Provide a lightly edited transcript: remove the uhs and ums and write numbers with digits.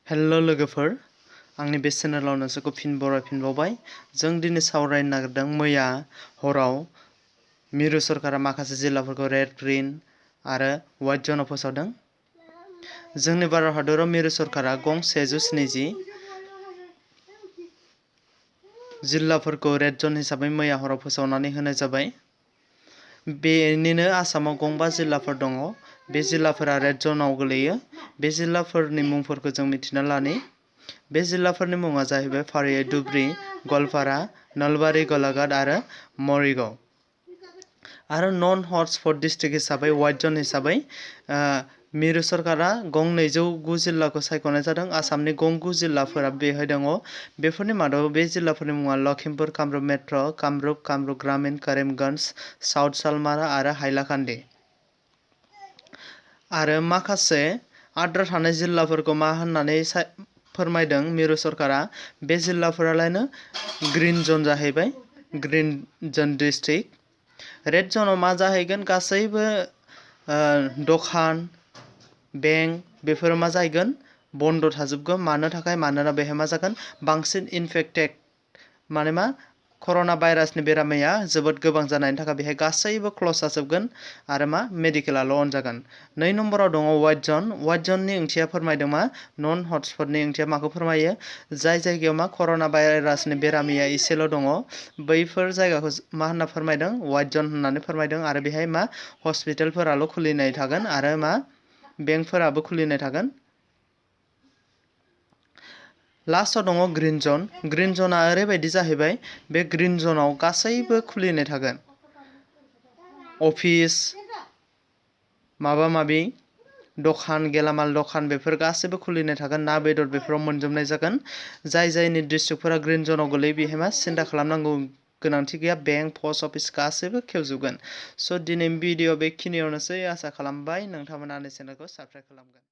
Hello लोगोफोर, आंनि बे चेनेलाव नोंसोरखौ फिन बरायफिनबावबाय। जों दिनै सावरायनो नागिरदों मैया हराव मिरु सरकारा माखासे जिल्लाफोरखौ रेड, ग्रीन आरो व्हाइट जनाव फोसावदों। जोंनि भारत हादराव मिरु सरकारा गं 170 जिल्लाफोरखौ रेड जन हिसाबै मैया हराव फोसावनानै होनाय जाबाय। बेनिनो आसामाव गं 5 जिल्लाफोर दङ। बे जिल्लाफोरा रेड जनाव गोलैयो। बे जिल्लाफोरनि मुंफोरखौ जों मिथिना लानि। बे जिल्लाफोरनि मुङा जाहैबाय फारियै धुबरी, गवालपारा, नलबारी, गलाघाट आरो मरिगाव। आरो नन हटस्पट डिस्ट्रिक्ट हिसाबै व्हाइट जन हिसाबै मिरु सरकारा गं 209 जिल्लाखौ सायख'नाय जादों। आसामनि गं 9 जिल्लाफोरा बेहाय दङ। बेफोरनि मादाव बे जिल्लाफोरनि मुङा लखिमपुर, कामरुप मेट्र, कामरुप, कामरुप ग्रामीण, करीमगंज, साउथ सालमारा आरो हाइलाकान्दि। आरो माखासे आद्रा थानाय जिल्लाफोरखौ मा होननानै फोरमायदों मिरु सरकारा, बे जिल्लाफोरालायनो ग्रीन जन जाहैबाय, ग्रीन जन डिस्ट्रिक्ट। रेड जनाव मा जाहैगोन, गासैबो दखान, बेंक बेफोरो मा जाहैगोन, बन्द थाजोबगोन। मानो थाखाय? मानोना बेहाय मा जागोन, बांसिन इनफेक्टेड माने मा कर'ना भाइरासनि बेरामिया जोबोद गोबां जानायनि थाखाय बेहाय गासैबो क्लस जाजोबगोन आरो मा मेडिकेलाल' अन जागोन। 2 नम्बराव दङ व्हाइट जन। व्हाइट जननि ओंथिया फोरमायदों मा, नन हटस्पटनि ओंथिया माखौ फोरमायो, जाय जायगायाव मा कर'ना भाइरासनि बेरामिया एसेल' दङ, बैफोर जायगाखौ मा होनना फोरमायदों, व्हाइट जन होननानै फोरमायदों। आरो बेहाय मा हस्पिटालफोराल' खुलिनाय थागोन आरो मा बेंकफोराबो खुलिनाय थागोन। लास्टआव दङ ग्रीन जन। ग्रीन जना ओरैबायदि जाहैबाय, बे ग्रीन जनाव गासैबो खुलिनाय थागोन। अफिस, माबा माबि दखान, गेलामाल दखान बेफोर गासैबो खुलिनाय थागोन। ना बेदर बेफोराव मोनजोबनाय जागोन। जायनि डिस्ट्रिक्टफोरा ग्रीन जनाव गोलैयो बेहाय मा सिन्था खालामनांगौ गोनांथि गैया, बेंक, पस्ट अफिस गासैबो खेवजोबगोन। स' दिनैनि भिडिअ बेखिनियावनोसै। आसा खालामबाय नोंथांमोना आंनि चेनेलखौ साबस्क्राइब खालामगोन।